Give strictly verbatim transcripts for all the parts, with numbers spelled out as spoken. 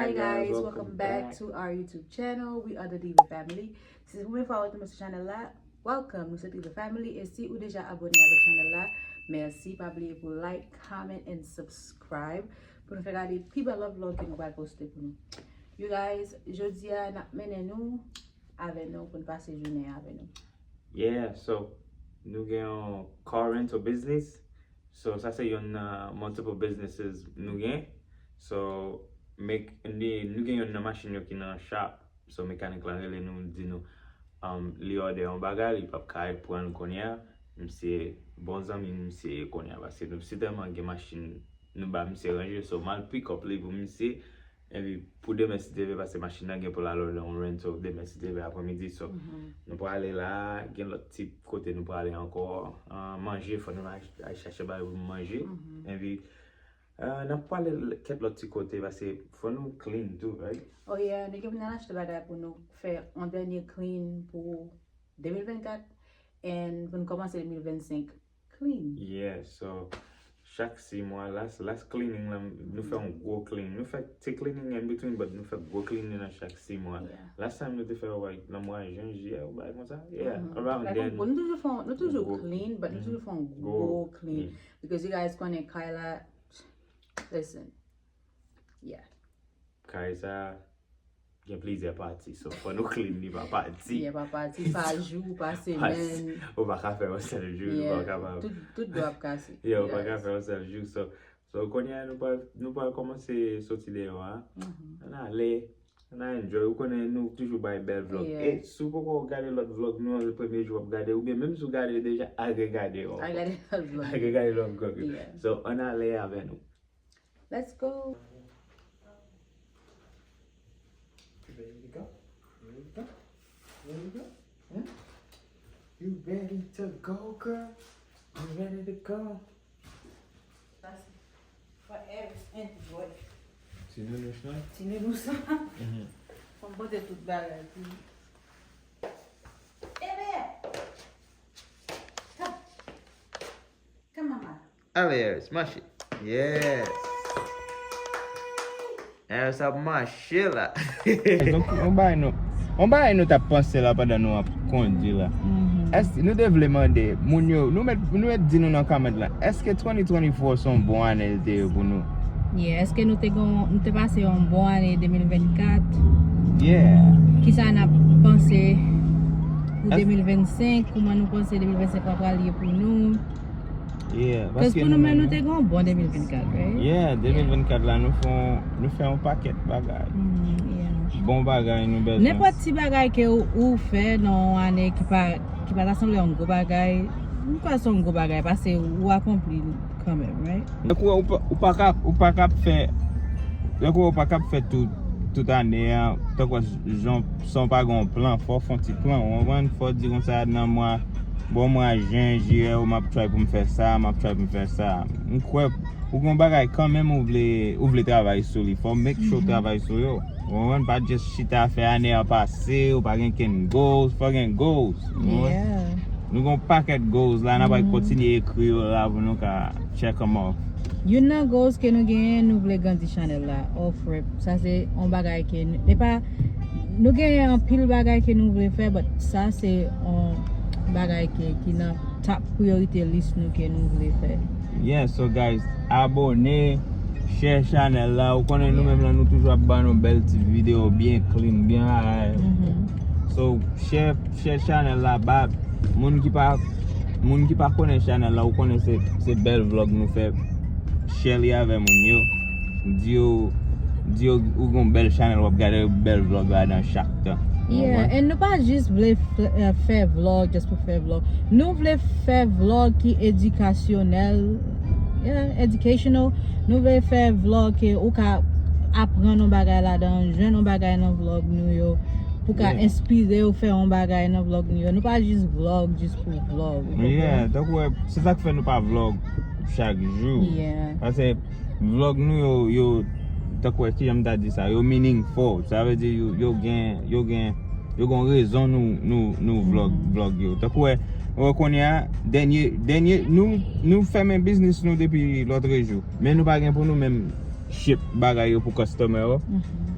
Hi guys, welcome back to our YouTube channel. We are the Diva Family. Si se premye fwa ou tonbe sou chanèl la, welcome. Nou se Diva Family. E si ou deja abone avèk chanèl la, mèsi. Pa bliye pou like, comment and subscribe pou nou fè gade pi bèl lòt vlog ke nou pral poste pou nou. You guys, jodi a n ap mennen nou avè nou pou n pase jounen an avè nou. Yeah, so nou gen yon car rental business. So sa se yon nan multiple businesses nou gen. So mek nou gen yon nan machin yo ki nan shop. So mekanik la rele nou, di nou um, li òdè yon bagay, li p ap ka pran l kounye a. Misye bon zanmi misye ye kounye a paske nou sitèlman gen machin nou ba misye ranje, so m al pick up li pou misye. Epi pou demen si Dye vle, paske machin nan gen pou l al òdè yon rental demen si Dye vle aprèmidi. So nou prale la, gen lòt ti kote nou prale ankò. Manje, fò nou al chache bagay pou nou manje. Epi n ap prale kèk lòt ti kote paske fò nou clean tou, right? Oh yeah, nou gen pou n al achte bagay pou nou fè yon dènye clean pou de mil vennkat and pou n kòmanse de mil vennsenk clean. Yeah, so chak sis mwa, last, last cleaning la, nou fè yon gwo clean. Nou fè ti cleaning in between, but nou fè gwo cleaning nan chak sis mwa. Last time nou te fè, like, nan mwa jen, jiyè, yon bagay konsa. Yeah, around then. Nou toujou fè, nou toujou clean, but nou toujou fè yon gwo clean. Because you guys konnen Kayla, listen, yeah. Kay sa gen plizyè pati, so fò nou clean li pa pati. Yeah, pa pati, pa jou, pa semèn. Ou pa ka fè yon sèl jou, ou pa kapab. Tout, tout dwa ap kase. Yeah, ou pa ka fè yon sèl jou. So, so kounye a nou pral, nou pral kòmanse soti deyò a. Ann ale, ann al enjoy. Ou konnen nou toujou bay bèl vlog. E si w poko gade lòt vlog nou an, premye jou w ap gade, oubyen menm si w gade deja, al regade yo. Al regade lòt vlog. Al regade lòt vlog yo. So, ann ale avè nou. Let's go. You ready to go? Ready to go? Ready to go? Hmm? You ready to go, girl? You ready to go? That's forever and boy. Ti nounous lan? Ti nounous lan. Fò m pote tout bagay pou li. Bebe! Come. Come, mama. Ale, Harris, mache. Yeah. Harris ap mache la. Donk, yon bagay nou, yon bagay nou t ap panse la pandan nou ap kondi la. Èske nou te vle mande moun yo, nou mèt, nou mèt di nou nan comment la, èske twenty twenty-four se yon bon ane l te ye pou nou? Yeah, èske nou te gon, nou te pase yon bon ane de mil vennkat? Yeah. Kisa n ap panse pou de mil vennsenk? Kouman nou panse de mil vennsenk la pral ye pou nou? Yeah, Cause pou nou menm nou te gen yon bon de mil vennkat, right? Yeah, de mil vennkat la nou fè yon, nou fè yon pakèt bagay. Bon bagay nou bezwen. Nenpòt ti bagay ke ou, ou fè nan yon ane ki pa, ki pa ta sanble yon gwo bagay, m kwè se yon gwo bagay paske ou akonpli l kanmenm, right? Ou pa, ou pa ka, ou pa ka fè, ou pa ka fè tout, tout ane a, tankou jan san w pa gen yon plan, fò w fè yon ti plan, ou konprann? Fò w di konsa nan mwa, bò mwa jen, jiyè, m ap try pou m fè sa, m ap try pou m fè sa. M kwè ou gen yon bagay kanmenm ou vle, ou vle travay sou li. Fò w make sure w travay sou yo. Ou konprann? Pa just chita fè ane a pase, ou pa gen kenn goals, fò w gen goals. Ou konprann? Nou gen yon pakèt goals la, n ap kontinye ekri yo la pou nou ka check them off. Youn nan goals ke nou genyen, nou vle grandi chanèl la, off rip. Sa se yon bagay ke, e pa, nou genyen anpil bagay ke nou vle fè, but sa se yon bagay ke, ki nan top priority list nou ke nou vle fè. Yeah, so guys, abone, share chanèl la. Ou konnen nou menm la, nou toujou ap ba nou bèl ti videyo byen clean, byen bagay. So, share, share chanèl la, ba moun ki pa, moun ki pa konnen chanèl la, ou konnen se, se bèl vlog nou fè. Share li avè moun yo. Di yo, di yo ou gon bèl chanèl, w ap gade bèl vlog ladan chak tan. Yeah, and nou pa jis vle fè vlog just pou fè vlog. Nou vle fè vlog ki edikasyonèl, yeah, educational. Nou vle fè vlog ke ou ka aprann yon bagay ladan, jwenn yon bagay nan vlog nou yo, pou ka enspire w fè yon bagay nan vlog nou yo. Nou pa jis vlog jis pou vlog. Yeah, tankou wè, se sa k fè nou pa vlog chak jou. Paske vlog nou yo, yo, tankou wè, kijan m ta di sa, yo meaningful. Sa vle di yo, yo gen, yo gen, yo gen rezon nou, nou, nou vlog, vlog yo. Tankou wè, wè kounye a, dènye, dènye, nou, nou fèmen biznis nou depi lòtrejou. Men nou pa gen pou nou menm ship bagay yo pou customer yo.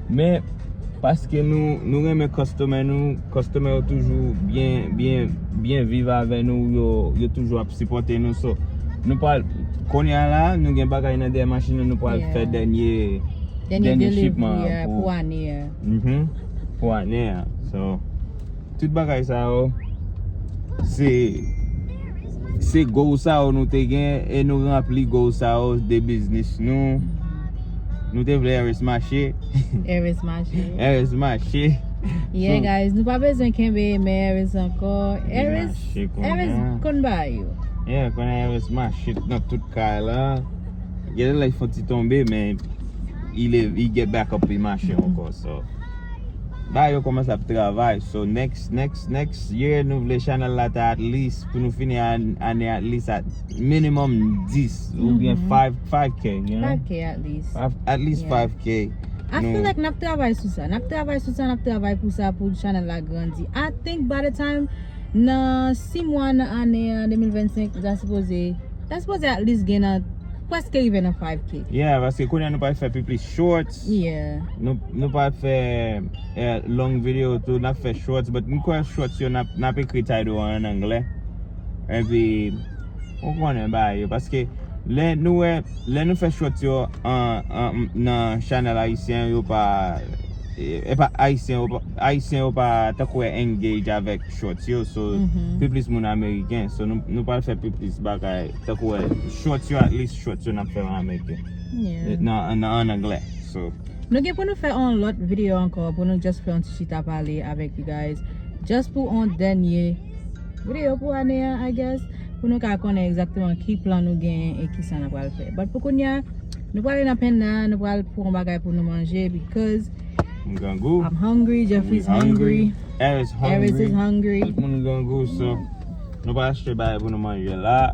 Men, paske nou, nou renmen customer nou, customer yo toujou byen, byen, byen viv avè nou, yo, yo toujou ap sipòte nou. So, nou pral, kounye a la, nou gen bagay nan dèyè machin nou, nou pral fè dènye, dènye shipman an pou ane a. Mhm. Pou ane a. So, tout bagay sa yo, se, se goal sa yo nou te gen, e nou ranpli goal sa yo de biznis nou. Nou te vle Eris mache. Eris mache. Eris mache. Yeah, guys, nou pa bezwen kenbe men Eris ankò. Eris, Eris konn bagay yo. Yeah, konnen Eris mache nan tout kay la. Gen lè l fè ti tonbe, men li, li get back up, li mache ankò. So, bagay yo kòmanse ap travay. So, next, next, next year, nou vle channel la ta at least, pou nou fini an-, ane at least at minimum dis oubyen five, five K, you know? Five K at least. Five, at least five K. I feel like n ap travay sou sa. N ap travay sou sa, n ap travay pou sa, pou channel la grandi. I think by the time, nan sis mwa nan ane an de mil vennsenk, ta sipoze, ta sipoze at least gen nan, prèske rive nan five K. Yeah, paske kounye a nou pral fè pi plis shorts. Yeah. Nou, nou pral fè, eh, long video tou, n ap fè shorts, but m kwè shorts yo n ap, n ap ekri title an, an anglè. Epi, ou konnen bagay yo, paske lè nou wè, lè nou fè shorts yo an, an, nan channel ayisyen, yo pa, e, e pa ayisyen, yo pa, ayisyen yo pa tankou wè engage avèk shorts yo, so, pi plis moun ameriken, so, nou, nou pral fè pi plis bagay, tankou wè shorts yo, at least shorts yo n ap fè an ameriken. Yeah. Nan, nan, an anglè, so. Nou gen pou nou fè yon lòt video ankò, pou nou just fè yon ti chita pale avèk you guys, just pou yon dènye video pou ane a, I guess, pou nou ka konnen egzakteman ki plan nou genyen e ki sa n ap pral fè. But pou kounye a, nou prale nan Panda, nou pral pran yon bagay pou nou manje, because I'm hungry, Jeffrey's hungry, Eris is hungry. Tout moun grangou, so nou pral achte bagay pou nou manje la.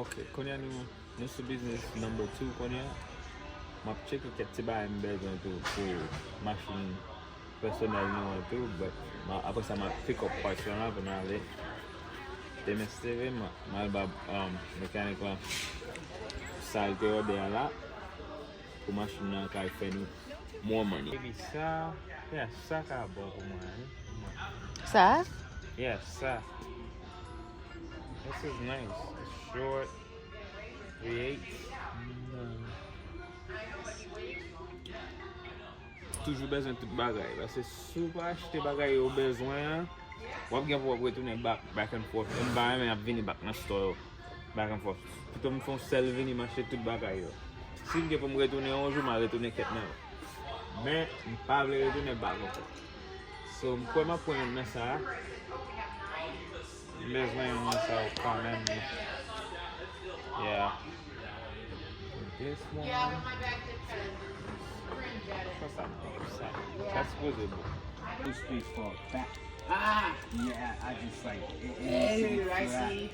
Ok, kounye a nou, nou sou business number two kounye a. M ap tcheke kèk ti bagay m bezwen tou pou machin pèsonèl nou an tou, but ma-, apre sa m ap pick up parts lan la pou n ale. Demen si Dye vle, m a-, m al ba, um, mekanik lan sa l te òde a la pou machin nan kay fè nou more money. Epi sa, yeah, sa ka bon pou mwen, wi. Sa? Yeah, sa. This is nice. It's short. Three eighths. Mm. Toujou bezwen tout bagay. Paske si w pa achte bagay ou bezwen an, w ap gen pou w ap retounen back, back and forth. E m pa renmen ap vini back nan store yo. Back and forth. Pito m fè yon sèl vini, m achte tout bagay yo. Si m gen pou m retounen yon jou, m a retounen kèk nan yo. Men, m pa vle retounen back ankò. So, m kwè m ap pran youn nan sa a. Bezwen yon nan sa yo kanmenm. Yeah. This one. What's that? What's that? That's good. Those streets fall back. Ah! Yeah, I just like it, it makes me cry.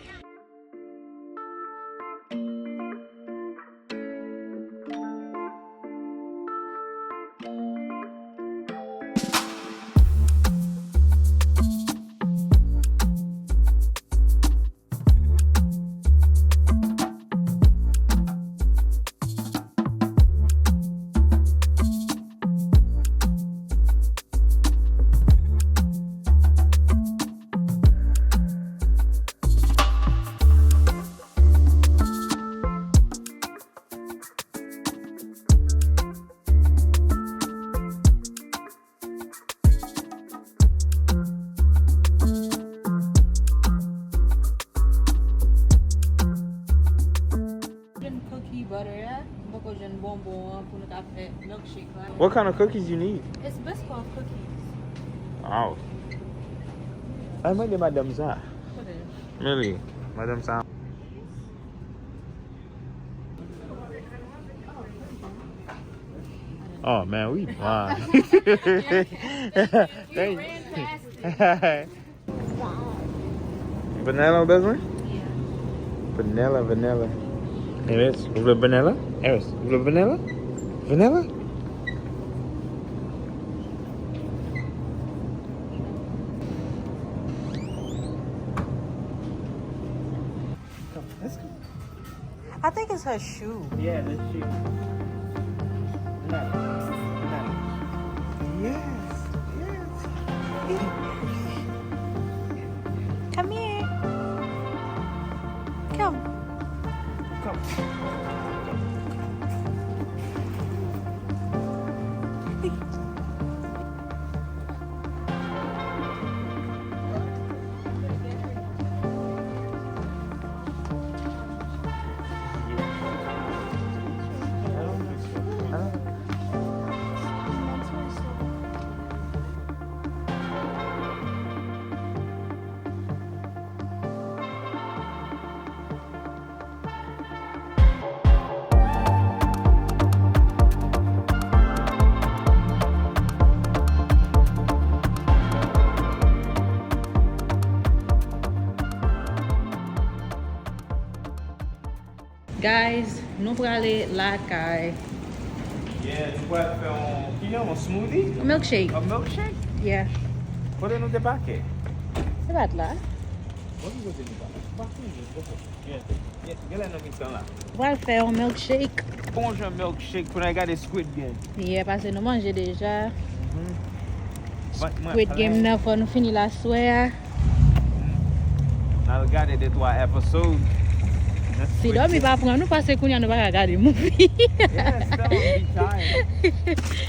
Jwenn cookie butter a, m poko jwenn bonbon an pou nou ka fè milkshake la. What kind of cookies you need? It's Biscoff cookies. Wow. Al mande madanm sa. Kote? Men li, madanm sa. Oh, man, we blind. Thank you. Vanilla ou bezwen? Yeah. Vanilla, vanilla. Eris, ou vle vanilla? Eris, ou vle vanilla? Vanilla? Come, let's go. I think it's her shoe. Yeah, the shoe. Nice. Nice. Yes. Yes. Come here. Come. Come. Guys, nou prale lakay. Yeah, nou pral fè yon, ki jan, yon smoothie? Yon milkshake. Yon milkshake? Yeah. Kote nou te pake? Se pa t la. Kote nou te pake? Pa konnen, bro. Yeah. Yeah, genlè nan mitan la. Pral fè yon milkshake. Bon jan milkshake pou n al gade Squid Game. Yeah, paske nou manje deja. Mhm. Squid Game nan fò nou fini l aswè a. N al gade de twa episode nan Squid Game. Si dòmi pa pran nou, paske kounye a nou pa ka gade movie. Yes, tèlman we tired.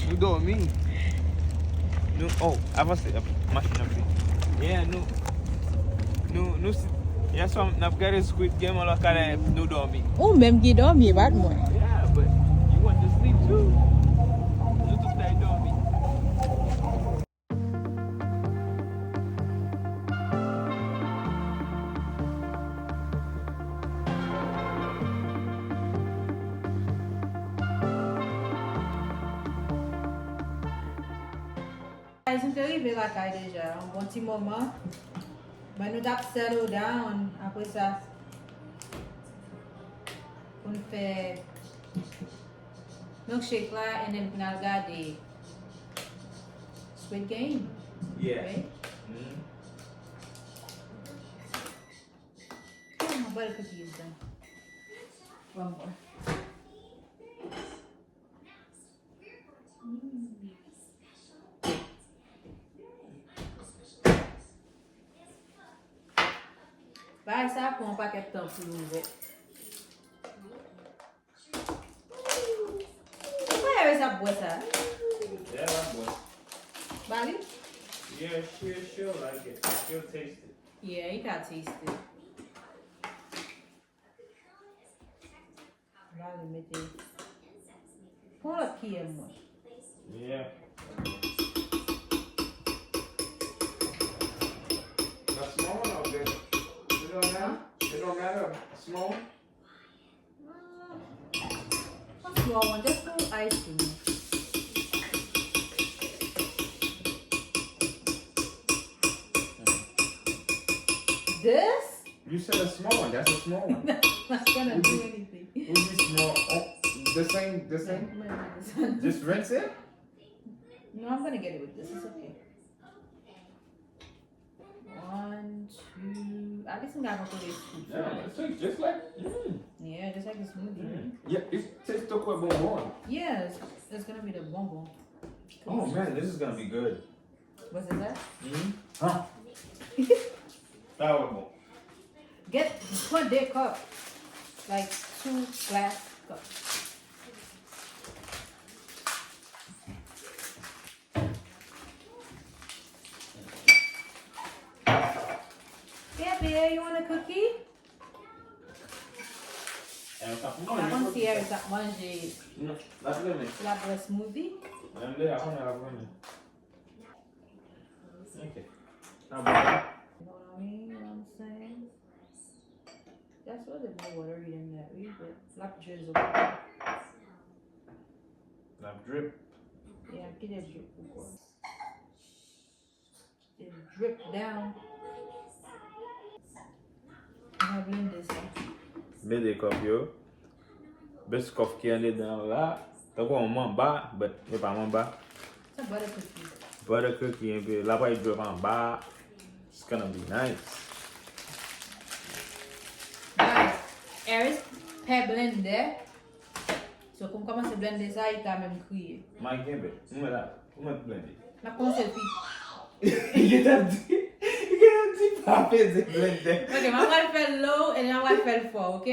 Nou dòmi. Nou, oh, avanse, machin ap vini. Yeah, nou, nou, nou, si, yèswa, n ap gade Squid Game, alò, talè, nou dòmi. Ou menm ki dòmi, e pa t mwen. Yeah, but you want to sleep too. Nou tout la dòmi. Guys, nou te rive lakay deja, yon bon ti moman. Men nou t ap settle down apre sa pou n fè milkshake la, and then pou n al gade Squid Game. Yeah. Right? Mm. Oh, my butter cookie is done. One more. Mm. Bagay sa pran yon pakèt tan pou l ouvè. Ou pa wè sa bwè sa? Yeah, I like bwè. Ba li? Yeah, she, she'll like it. She'll taste it. Yeah, he can taste it. La, li mete. Pran lòt kiyè mwen. Yeah. That's small one or big? Got a small one? A small one, just for ice cream. This? You said a small one. That's a small one. That's not gonna do anything. Would be small. Oh, the same, the same. Wait, wait, wait. Just rinse it. No, I'm gonna get it with this. It's okay. One, two. At least we got a couple of scoops. Yeah, it tastes just like. Mm, Yeah, just like a smoothie. Mm. Yeah, it tastes like a bonbon. Yes, it's gonna be the bonbon. Oh man, this is gonna be good. What's that? Mm. Huh? That was bon. Get put the cup, like two glass cups. Yeah, babe, you want a cookie? Ela tá com Mwen pa konn si Eric ap manje Não, lá pra mim. la bwè smoothie. Não, não, não, não. Ok. Tá bom. You know what I mean? You know what I'm saying? That's really more watery than that, really, but la drizzle. L ap drip. Yeah, get that drip, of course. Just drip down. Mwen blende sa. Mete kòf yo. Best kòf ki andedan la. Tankou yon manba, but e pa manba. Sa butter cookie. Butter cookie, epi l ap drip anba. It's gonna be nice. Guys, Eris pè blendè. So, pou m kòmanse blende sa, li ka menm kriye. Mwen kenbe. Mwen la. Mwen blende. N ap kòmanse pi. Li t ap di, li t ap di pa peze blendè. Ok, mwen pral fè l low, and then mwen pral fè l fò, ok?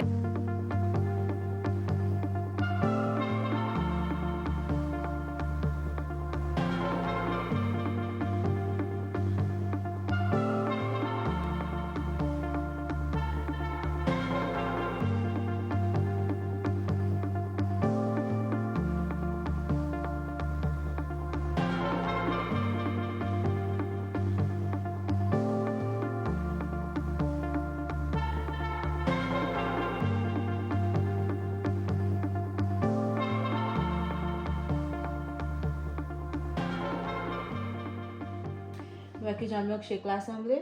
Nou wè kijan milkshake la sanble?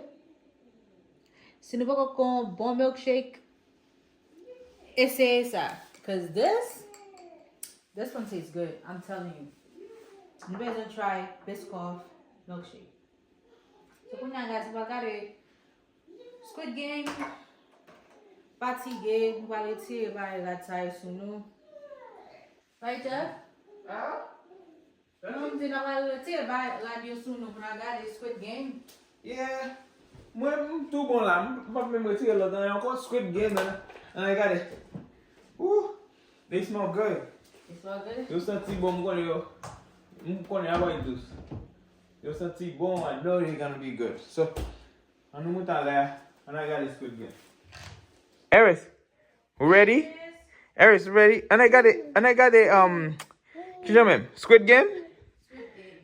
Si nou poko konn bon milkshake, eseye sa. Cause this, this one tastes good, I'm telling you. Nou bezwen try Biscoff milkshake. So kounye a, guys, nou pral gade Squid Game, fatige, nou pral retire bagay rad sa yo sou nou. Right, Jeff? Ah? Non, m di nou pral retire bagay rad yo sou nou pou nou gade Squid Game. Yeah. Mwen, m tou bon la. M p ap menm retire lòt la ankò. Squid Game, nan. Ann gade. Ooh, they smell good. It's all good. Yo santi bon, m konnen yo. M konnen a bay dous. Yo santi bon, I know they gonna be good. So, ann nou moute anlè a, ann al gade Squid Game. Eris, ou ready? Eris, ou ready? Ann al gade, ann al gade, um, kijan menm? Squid Game?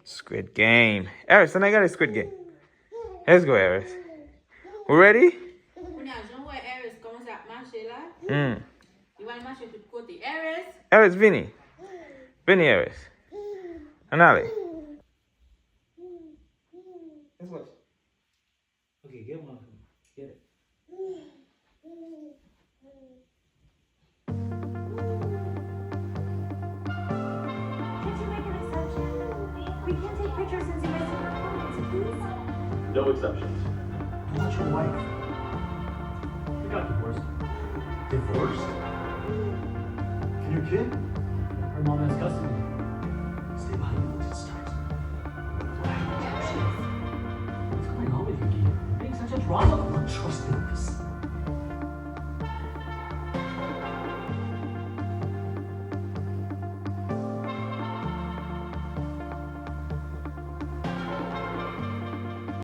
Squid Game. Eris, ann al gade Squid Game. Let's go, Eris. Ou ready? Kounye a, jan w wè Eris kòmanse ap mache la, Hmm. li pral mache tout kote. Eris! Eris, vini. Vini, Eris. Ann ale. Okay, get one for me. Get it. Can't you make an exception? We can't take pictures since you guys took our phones, please. No exceptions. What about your wife? We got divorced. Divorced? Can you kid? Her mom has custody. Stay behind the list. What's going on with you, Dee? You're being such a drama queen. Trust me, this